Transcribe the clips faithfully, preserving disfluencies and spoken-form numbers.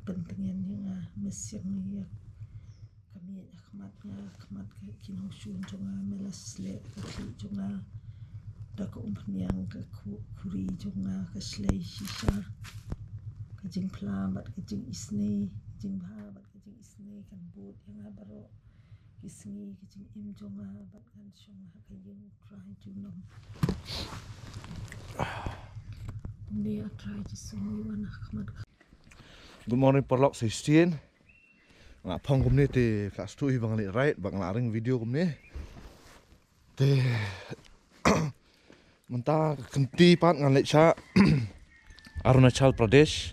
pyntngen ïa nga, me siang ïa ka miej ha khmat nga, ha khmat ka ki nongshun jong nga, me la sleh ka khlieh jong nga da ka umphniang, ka khu-, khuri jong nga, ka shlei shisha, ka jingphla bad ka jingisnei, ka jingbha bad ka jingisnei kan bud ïa nga baroh ki sngi, ka jingim jong nga bad kan shong ha ka ïing U Trai junom. Kumne A Trai Jisu ngi wan ha khmat. Good morning, paralok, sa shisien. Nga phong kumne te ka stu hi ba nga leh ride, ba nga la ring video kumne. Te mynta ka kynti pat ngan leit sha Arunachal Pradesh.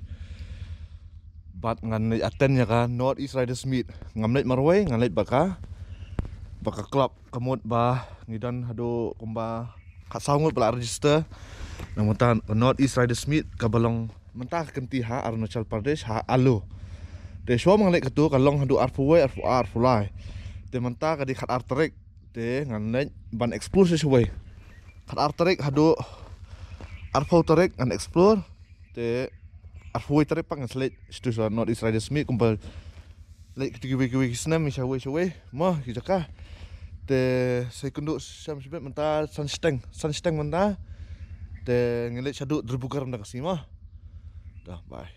Bad ngan leit attend ïa ka North East Riders Meet. Ngam leit marwei, ngan leit bad ka, bad ka club, ka mut ba ngi don haduh kumba khatsaw ngut ba la register. Nang mynta ka North East Riders Meet kaba long mynta ka kynti ha Arunachal Pradesh, ha Allu. Te shuwa ma nga leit katu ka long haduh arphew wei, arphew ar, arphew lai. Te mynta ka dei khatar tarik. Te ngan leit ban explore sha shawei. Khatar tarik haduh arphew tarik ngan explore. Te arphew wei tarik pat ngan sa leit shatu sha North East Riders Meet kumba leit katu kiwei kiwei ki snem, shawei shawei. Mo, ki jaka. Te sa ïakynduh shem shibit mynta, san shiteng, san shiteng mynta. Te ngan leit shaduh Dibrugarh mynta ka sngi mo. Dah, bye.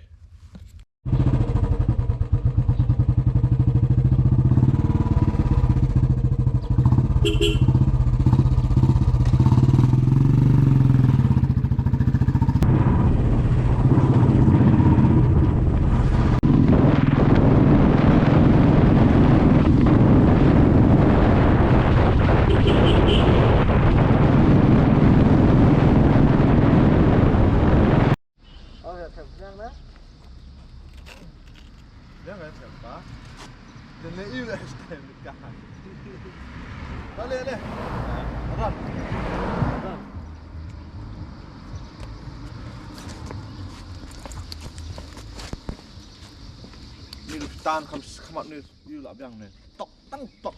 Ni lu tan kam sekemat ni, yu lah biang ni. Tok, tang tok.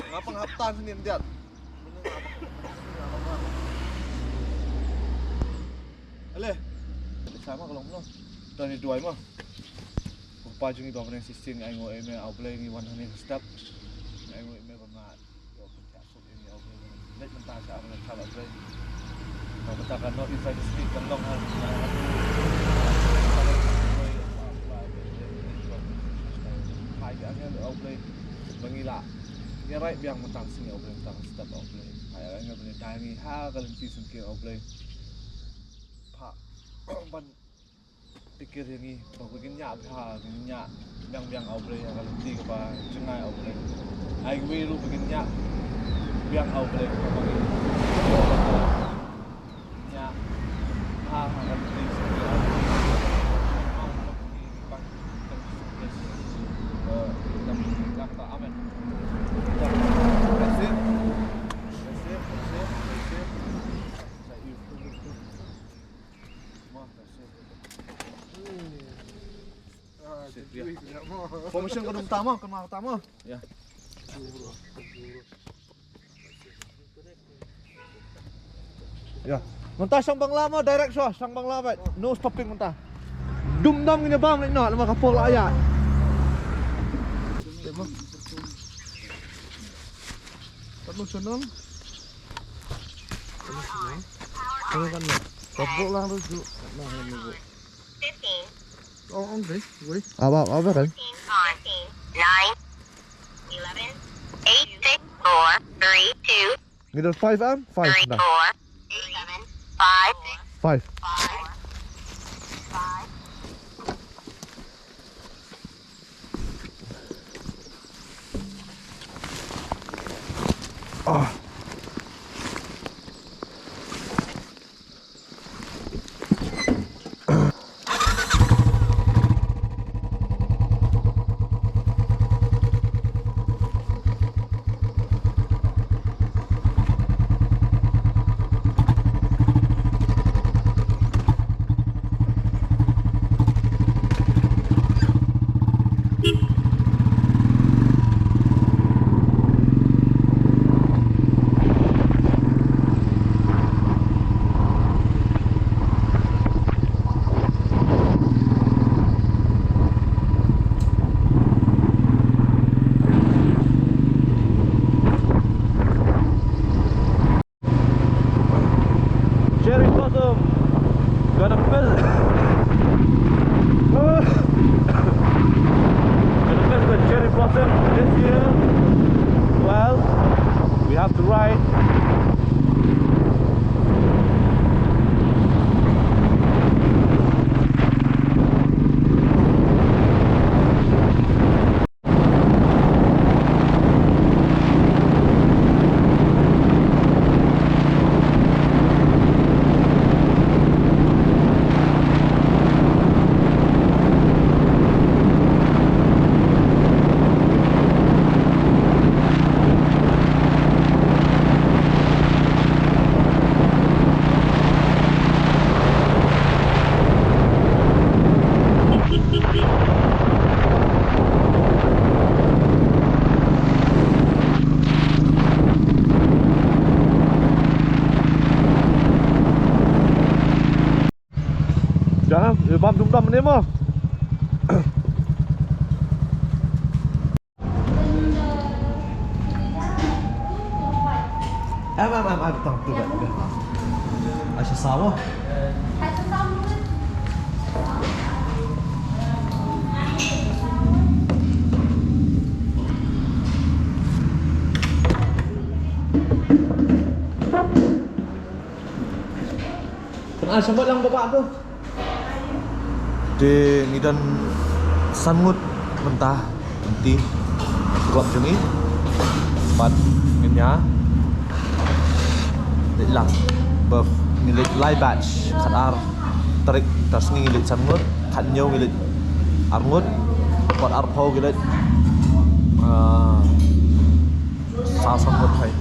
Ngapa ngap tan sini, Diat? Ale. Sama kalau mano. Tani duai mo. Ko Pa jong ngi ba ha bneng, shisien ngi ainguh ïa me, A Blei, ngi wan hangne ka step. Ngi ainguh ïa me ba me ïoh pyntiah suk ïa ngi, A Blei. Leit mynta sha Arunachal, A Blei. Nang mynta ka North East Riders Meet kan long ha. Hai ïa ngi, A Blei, ba ngi lah ïa ride biang mynta ka sngi, A Blei, mynta ka step, A Blei. Hai ïa ngi ba ngi dang ngi ha ka lynti syngkien, A Blei. Pha ban pyrkhat ïa ngi ba kin ñiah bha, kin ñiah biang biang, A Blei, ha ka lynti kaba jngai, A Blei. Ai kiwei ruh ba kin ñiah biang, A Blei, kaba kin ñiah bha ha ka lynti. Amen. That's it. That's it. That's it. That's it. Formation ka dum tama, kan ma tama. Ya. Ya. Mynta shong Bangla mo, direct shuwa shong Bangla bad. No stopping mynta. Dum dam ngin bam leh noh, lama ka por la ïa. Kat no channel. Kan kan. Ka bok lang rujuk. Nah, ini bok. Fifteen. Oh, okay. Wait. Apa, apa kan? Fifteen, nine, eleven, eight, six, four, three, two, Middle five am? Five three, dah. Four, seven, five, Five. Five, five. Ah. Awesome. Gonna miss. Gonna miss the cherry blossom this year. Well, we have to ride. Jangan, eh, bam dum dam ni mo. Em, em, em, em, tang tu, em. Ai, sa sawa. Kan ai shambat lang baba tu. Te ngi don san ngut mynta lynti. Club jong ngi. Bad ngin ïa leit lang. Ba ngi leit lai batch, khat ar tarik, tarik sngi ngi leit san ngut, khat hynñiew ngi leit ar ngut, khat arphew ngi leit, ah, saw san ngut hai.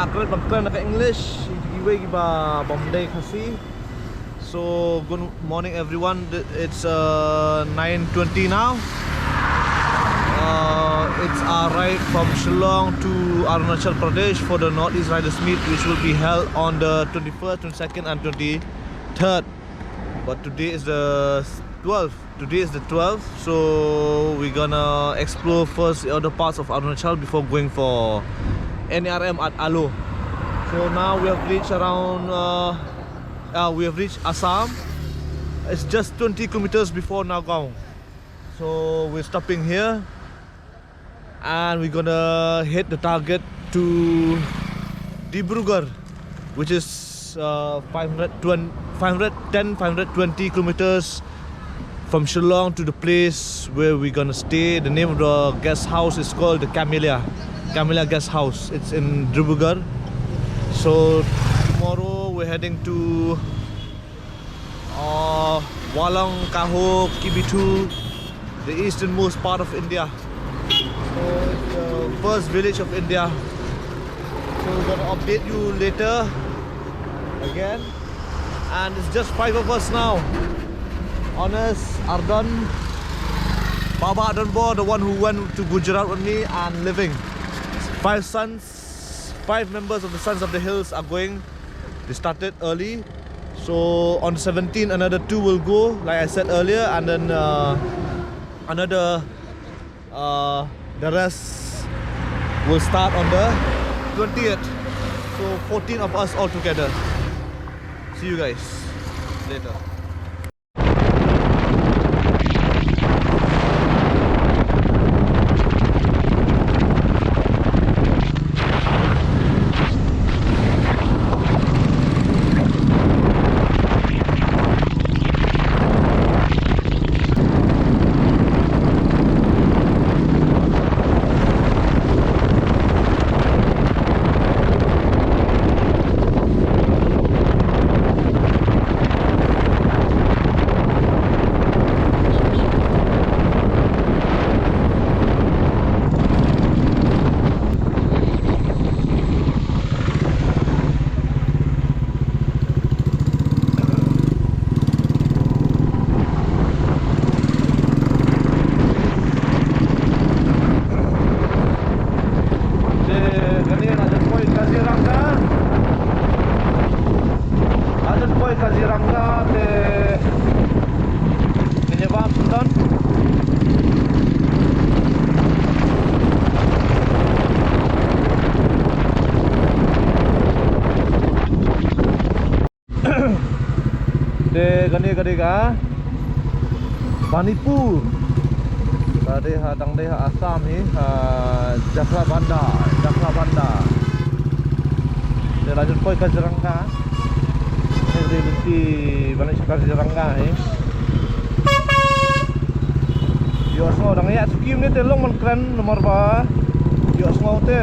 Kren, ban kren ka English, iwei iba bym dei Khasi. So, good morning, everyone. Th-, it's, uh, nine twenty now. Uh, it's our ride from Shillong to Arunachal Pradesh for the Northeast Riders Meet, which will be held on the twenty-first, twenty-second, and twenty-third. But today is the twelfth. Today is the twelfth, so we're gonna explore first the other parts of Arunachal before going for N R M at Alo. So now we have reached around, uh, uh, we have reached Assam. It's just twenty kilometers before Nagaon. So we're stopping here. And we're gonna hit the target to Dibrugarh, which is, uh, five hundred twenty, five hundred ten, five hundred twenty kilometers from Shillong to the place where we're gonna stay. The name of the guest house is called the Camellia, Camellia Guest House. It's in Dibrugarh. So tomorrow we're heading to uh, Walong, Kaho, Kibithu, the easternmost part of India. So it's the first village of India. So we're gonna update you later again. And it's just five of us now. Honest, Ardon, Baba Ardon Bor, the one who went to Gujarat with me, and Living. Five sons, five members of the Sons of the Hills are going. They started early. So on the seventeenth, another two will go, like I said earlier, and then, uh, another, uh, the rest will start on the twentieth. So fourteen of us all together. See you guys later. Te kane la jan poi Kaziranga. La jan poi Kaziranga te kane bam Sudan. Te kane ka dei ka Banipur. Ka dei ha, dang dei ha Assam hi, ha Jakhrabanda, Jakhrabanda. Te la jan poi Kaziranga. Te dei lynti ban leit sha Kaziranga hi. Ïohsngew dang ïa skim ne te long man kren namar ba ïohsngew te.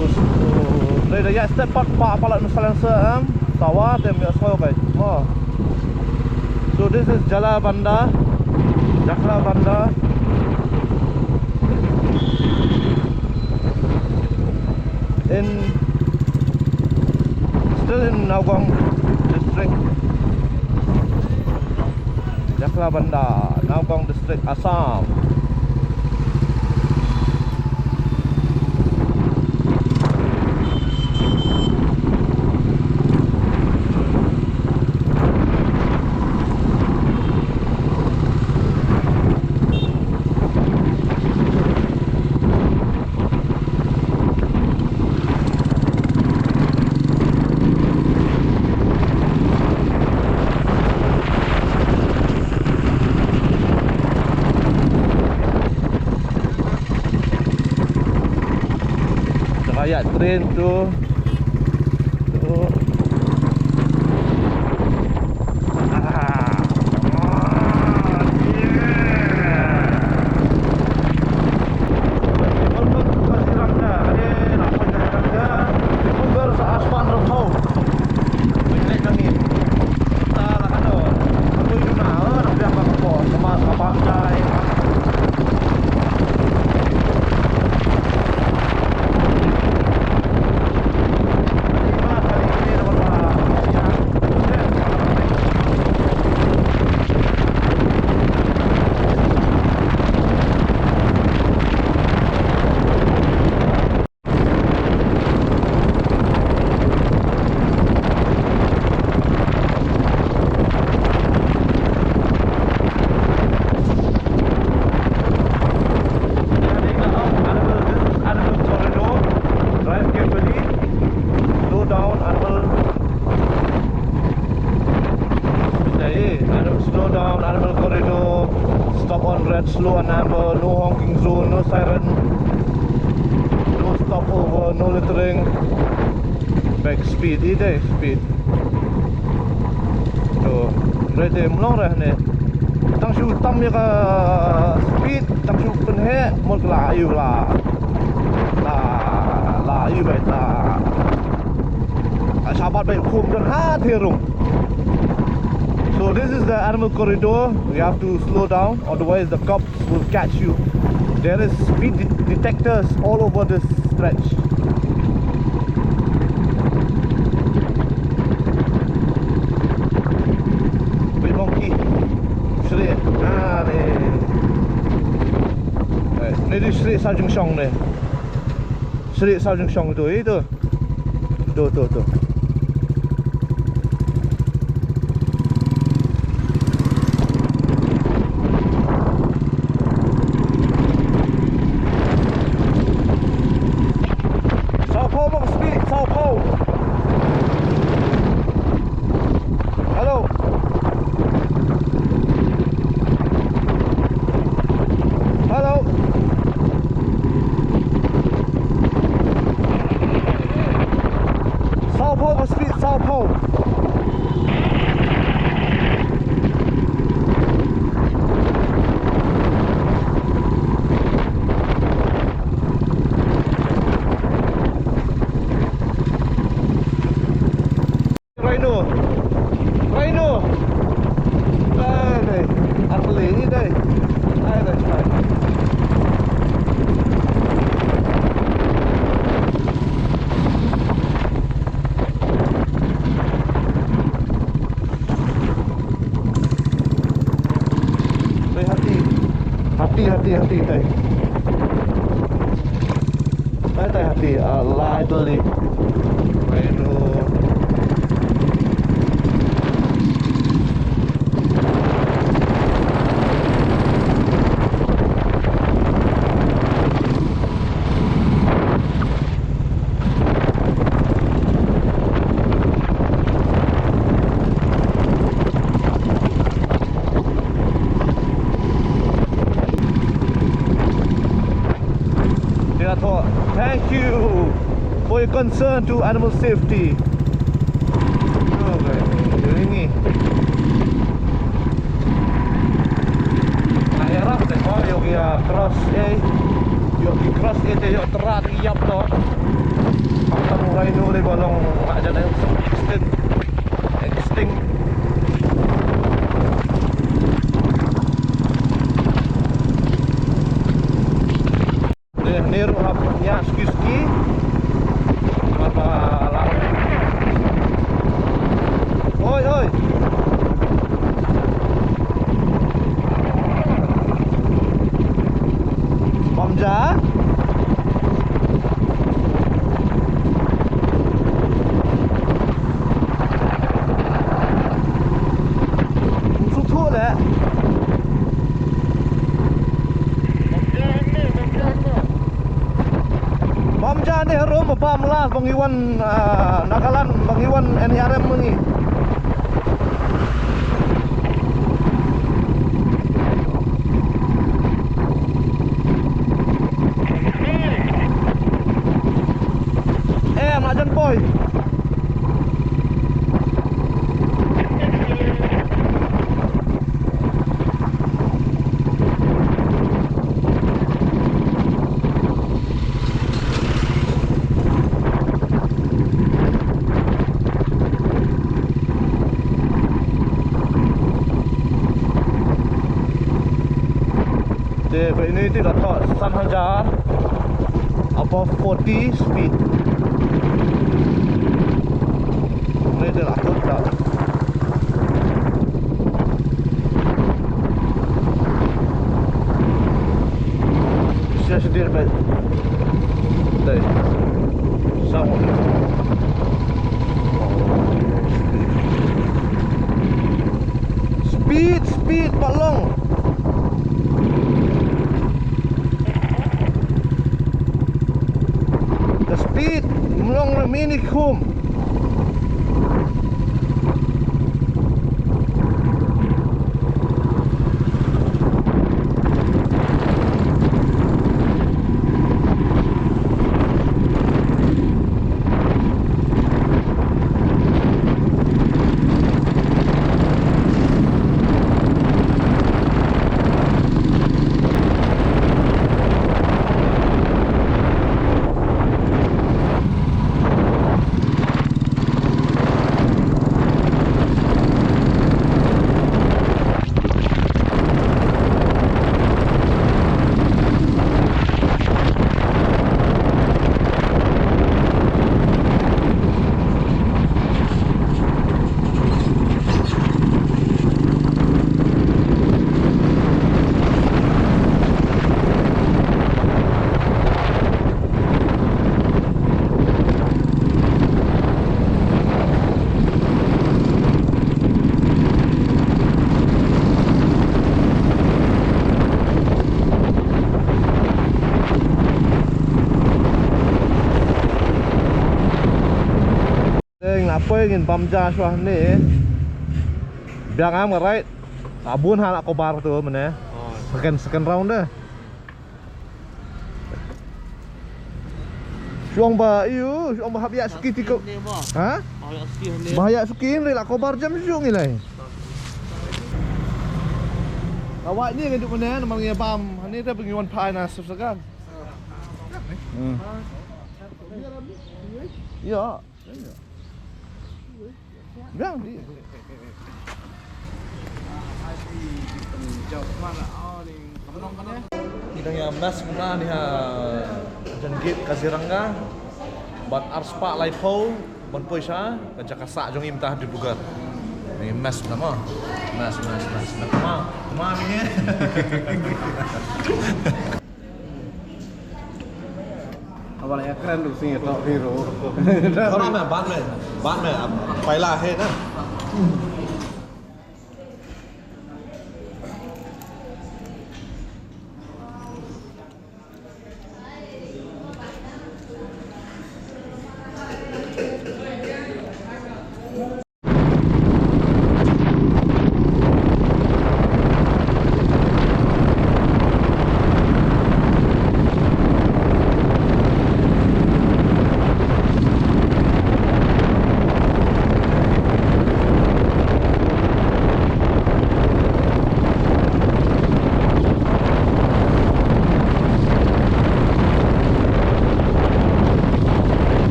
Us, uh, dei da ïa step pat pa palat nu silencer em. Tawa te ïohsngew kai. Oh. So this is Jalabanda, Jakhrabanda. In, still in Nagaon district. Jakhrabanda, Nagaon district, Assam. Ka ïa train tu. Tu. Slow down, animal corridor. Stop on red, slow and amber. No honking zone, no siren. No stopover, no littering. Bad speed, ïa dei speed. To, re te mlong re ne. Tang shu tam ïa ka speed, tang shu pynheh, mut la ïa la. La, la ïa la. Shabat bai khum don ha the rung. So this is the animal corridor. We have to slow down, otherwise the cops will catch you. There is speed de- detectors all over this stretch. Wait, monkey. Shri. Ah, ni. Eh, ni di Shri Sarjung Shong ni. Shri Sarjung Shong tu, itu. Tu, tu, tu. Saw phew bak speed, saw phew. Hello. Hello. Saw phew bak speed, saw phew. Rhino. Rhino. Ai dai. Ar peli ni dai. Ai dai. Dai hati. Hati, hati, hati dai. Dai, dai hati. Ah, lai teli. Rhino. Thank you for your concern to animal safety. Okay, ini. Nga ïarap te ko ïoh ïa cross eh. Ïoh ki cross eh te ïoh trat ïap to. Tang rhino le ba long nga jan extinct. Extinct. Dei ne ruh hap ïa ski ski. Mar ba la. Oi, oi. Bam ja. Suk thuh leh. Bam ja ne harum bam las bang iwan, ah, Nagaland bang iwan N D R M ngi. Eh, ma jan poi. Te ba ini te la thoh san hajar above forty speed. Ini te la thoh ta. Sia sedir bet. Dai. Sama. Speed, speed, palong. The speed, mlong na mini khum. Ngin bam ja shuwa ne. Biang am, right. Abun ha la kobar tu mane. Second, second round deh. Shuang ba, iyo, shuang ba hap ïa suki tiko. Ha? Ba ïa suki ni la kobar jam shuang ni lai. Awak ni ngi duk mane, namar ngi bam. Ni te ngi wan phai na Sibsagar. Hmm. Ya. Biang di. Kita ïa mess kumne ha jan gate Kaziranga. Bad arspah laiphew ban poi sha ka jaka sah jong ngi mynta ha Dibrugarh. Ngi mess kumne mo. Mess, mess, mess. Kumne, kumne ni. Abang ïa kren duk sing ïa tok hero. Kau nak main, bat main. Bat main, ab-, paila he na.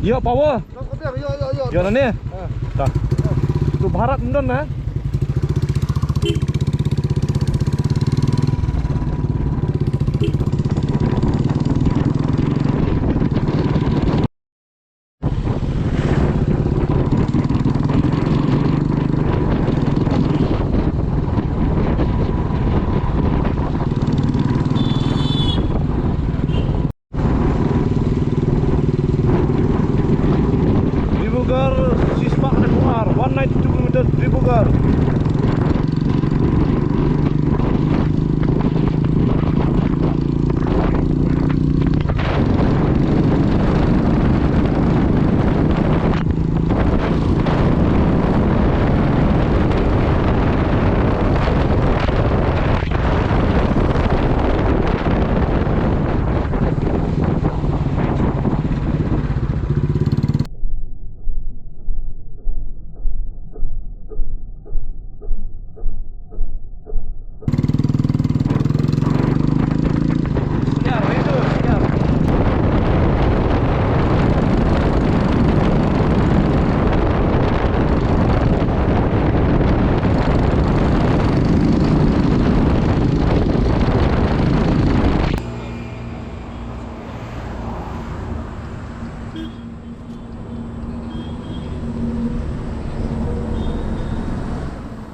Ïa, power. Ïa, na ne. Dah. Tu Bharat ndon na. Dibrugarh, shispah ar, one ninety-two kilometers, Dibrugarh.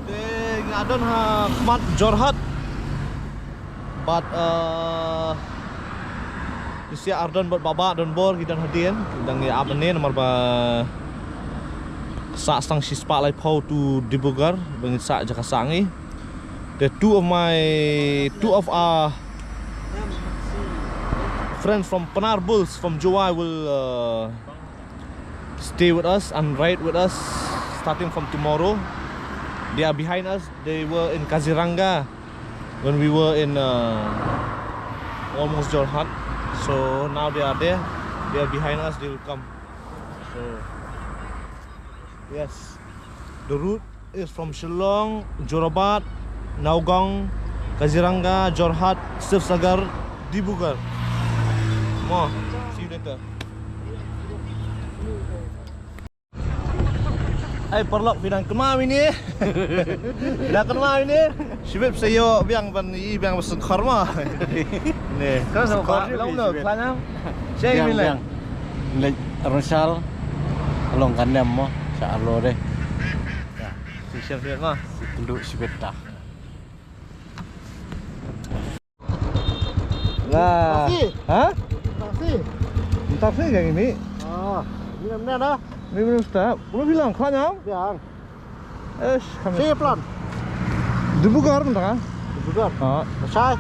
Te nga don ha khmat Jorhat. Bad, eh, Ïa Ardon bad Baba Donbor ki don hadien, ki dang ïa ap ne namar ba sah tang shispah laiphew to Dibrugarh, ba ngin sah jaka sah ngi. The two of my, two of our friends from Pnar Bulls from Jowai will, uh, stay with us and ride with us starting from tomorrow. They are behind us. They were in Kaziranga when we were in, uh, almost Jorhat. So now they are there. They are behind us. They will come. So, yes, the route is from Shillong, Jorabat, Nagaon, Kaziranga, Jorhat, Sibsagar, Dibrugarh. Mo, see you later. Ai paralok, phi dang kynmaw ïa ine. Phi dang kynmaw ïa ine. Shibit sa ïoh biang ban i biang ba sngkhor mo. Ne. Kau sa ba long no klan am. Shei mi leh. Leh Arunachal. Long kan nem mo. Sha alo de. Ya. Si shibit mo. Si tendu shibit ta. Lah. Taksi. Ha? Taksi. Taksi kan ini. Ah, ini mana dah? Ini belum start. Belum bilang, kau nyam? Bilang. Eish, kami. Si plan. Dibrugarh mentang ah? Dibrugarh. Ha. Masai.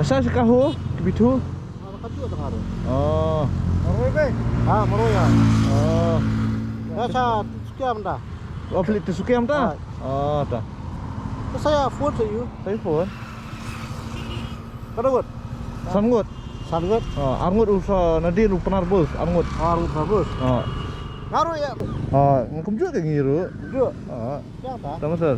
Sa si kahu, ki bithu. Ah, ka ju tang aru. Oh. Maroi be. Ha, maroi ya. Oh. Ya sa Sukiam da. Oh, phi leit Sukiam da. Ah. Oh, ta. Sa ya phone sa ïa u. Sa ïa phone. Kada ngut. San ngut. San ngut. Oh, ar ngut u sa Nadin u Pnar Bus, ar ngut. Oh, ar ngut Pnar Bus. Oh. Ngaru ya. Oh, ngam ju ka ngiru. Ju. Oh. Siang ta. Tama sir.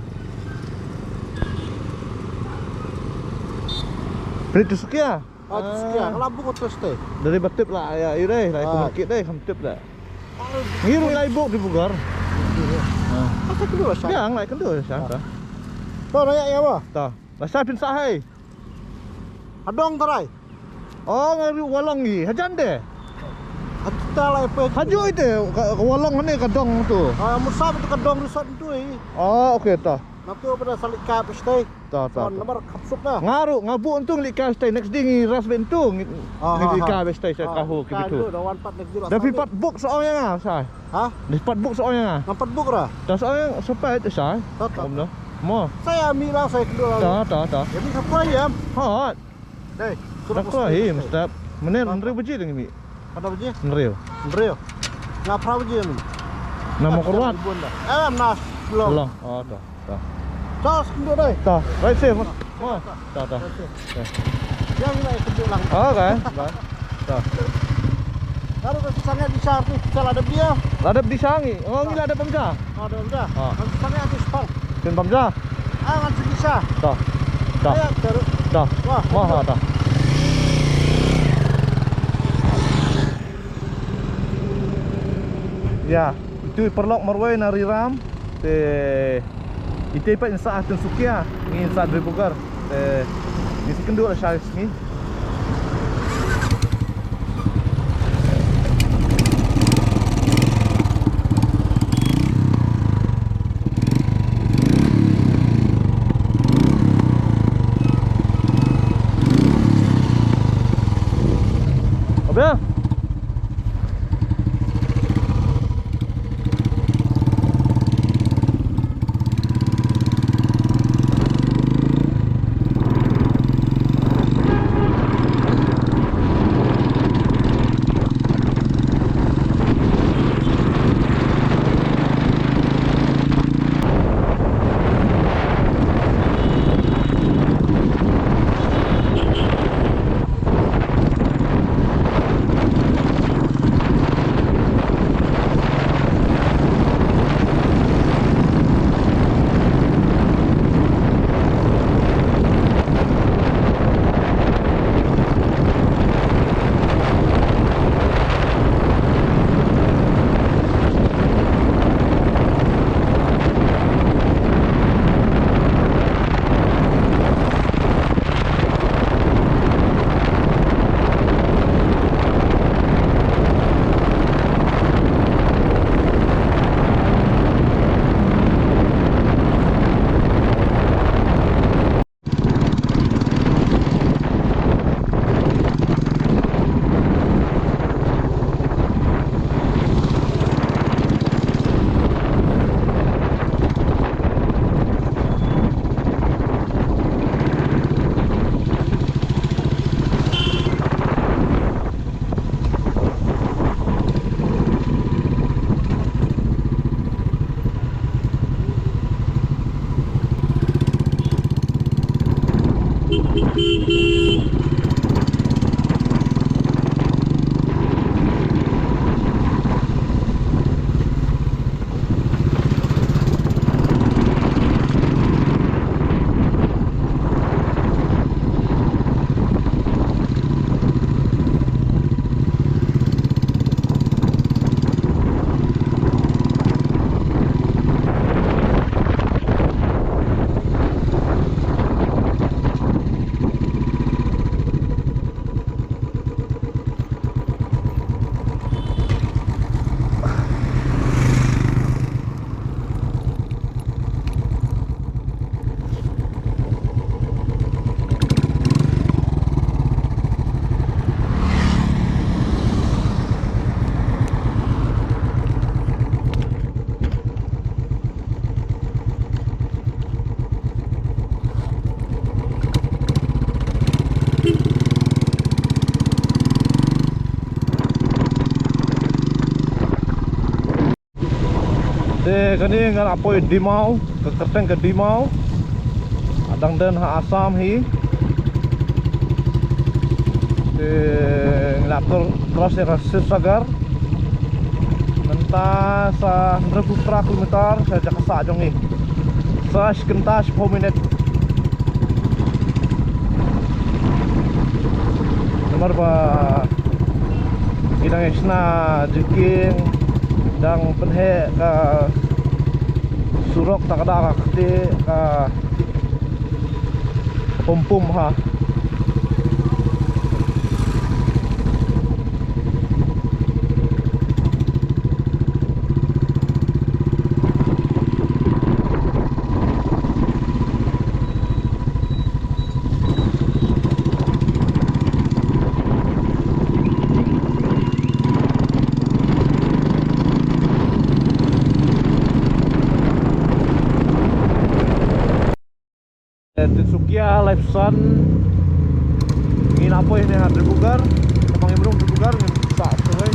Prit tu Sukia. Ah, tu Sukia. Kalau buku terus teh. Dari batip lah ya, ire lah itu market deh, kam tip lah. Ngiru lai buk di Bugar. Ah. Apa kedua sah? Ya, ngai kedua sah ta. Tu nanya ya apa? Ta. Lah sah pin sah hai. Adong tarai. Oh, ngaru walong ngi. Hajan deh. Kita lai pe. Haju ite ka, ka walong ni ka dong tu. Ah, musab tu ka dong resort tu eh. Oh, okey ta. Natu pada salik ka pistei. Ta, ta, ta. Namar khapsuk na. Ngaru, ngabu untung li ka pistei next day ngi ras be untung. Ah, ngi li ka pistei sa kahu ki bitu. Da pi pat buk sa ong ya nga sa. Ha? Da pi pat buk sa ong ya nga. Ngam pat buk ra. Da sa ong ya sa pat sa. Ta, ta. Om no. Mo. Saya mi la saya kedua. Ta, ta, ta. Ya mi khapoi ya. Ha. Dei, da ko hi mstap. Menen nriu baji dang mi. Kada baji? Nriu. Nriu. Nga pra baji mi. Nama korwat? Bunda. Eh, nas belum. Belum. Oh, ta, ta. Tos ndu dei. Ta, right safe. Ma. Ta, ta. Yang ini kedua lang. Oh, kan? Kan. Ta. Kalau ke sana di sana tu, salah ada dia. Ada di sana. Oh, ini ada pemja. Ada pemja. Ah. Kalau sana ada sepang. Pin pamja. Ah, ngan sigi sa. Ta. Ta. Aya, taruh. Ta. Wah, wah, betul. Ta. Ya, itu paralok marwei na Riram. Te ite pat insa atin Sukia, ngi insa Dri Bugar. Te ngi sih kendur asal sini. Apa ya? Eh, kane nga la poi Dimau, ka kyrteng ka Dimau. Dang don ha Assam hi. Eh, nga la kor-, cross ïa ka Sivasagar. Mynta sa hynriewphew phra kilometer sha jaka sah jong ngi. Sa shi kynta shiphew minit. Namar ba ngi dang ïa shna jingshisha, dang pynheh ka surok, ta ka da ka kti ka pum pum ha. Tinsukia, Laipson. Ngi la poi ne ha Dibrugarh. Namar ngi rung Dibrugarh, ngi sa tu wei.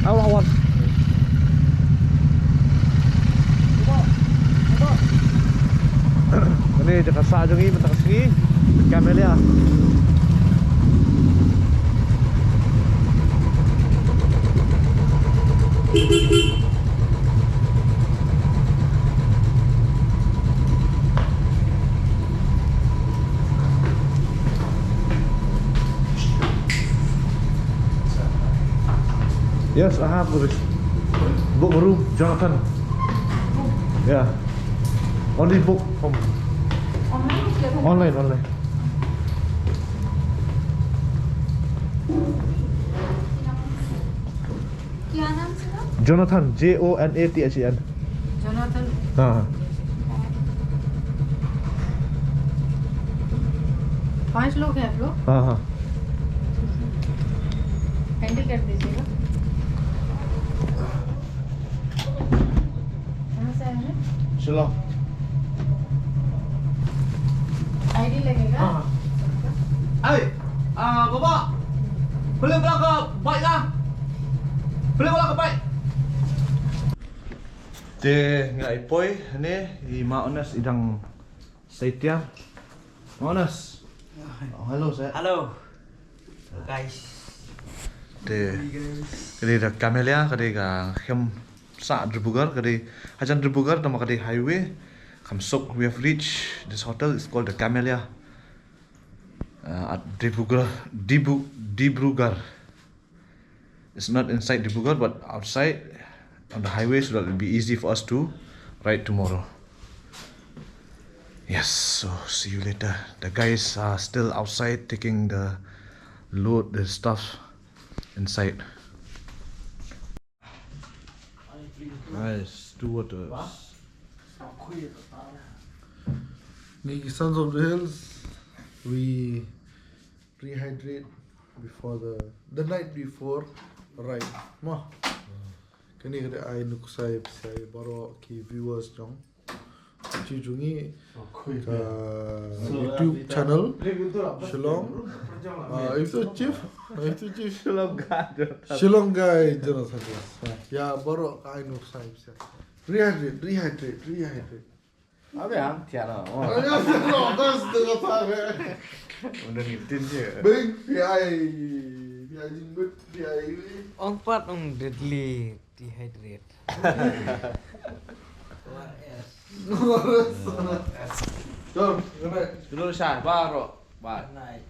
Awas, awas. Kane jaka sah jong ngi mynta ka sngi, Camellia. Yes, I have this. Book room, Jonathan. Yeah. Only book from online, online. क्या नाम से था? Jonathan, J O N A T H A N. Jonathan। हाँ, हाँ। पांच लोग हैं आप लोग? हाँ, हाँ। हैंडल कर दीजिएगा। कहाँ से आए हैं? शिलोंग। आईडी लगेगा? हाँ, हाँ। Ai, ah, Baba, pynlong bala ka bike nga. Pynlong bala ka bike. Te nga i poi ne i Ma Ones i dang sa ïa tiar. Ma Ones. Oh, hello, sir. Hello. Guys. Te ka dei da Camellia, ka dei ka khlem sah Dibrugarh, ka dei hajan Dibrugarh, namar ka dei highway. Kam suk, we have reached this hotel, it's called the Camellia. Uh, at Dibrugarh, Dibru-, Dibrugarh. It's not inside Dibrugarh, but outside on the highway, so that it'll be easy for us to ride tomorrow. Yes, so see you later. The guys are still outside taking the load, the stuff inside. Nice, two waters. Ngi ki Sons of the Hills, we rehydrate before the, the night before, right? Mo. Kane ka dei ai nuksa ïa phi baroh ki viewers jong. Ki jong ngi ka YouTube channel Shillong. Ah, itu chief, itu chief Shillong guy Jonathan. Ïa baroh ka ai nuksa ïa phi. Rehydrate, rehydrate, rehydrate. Abe ang tiara. Oh. Ayo, no, das de la pare. Udah ngitin je. Bing, pi ai, pi ai jingmut, pi ai. Ong pat ong deadly dehydrate. Jom, good night. Dulu sha, baroh. Bye. Good night.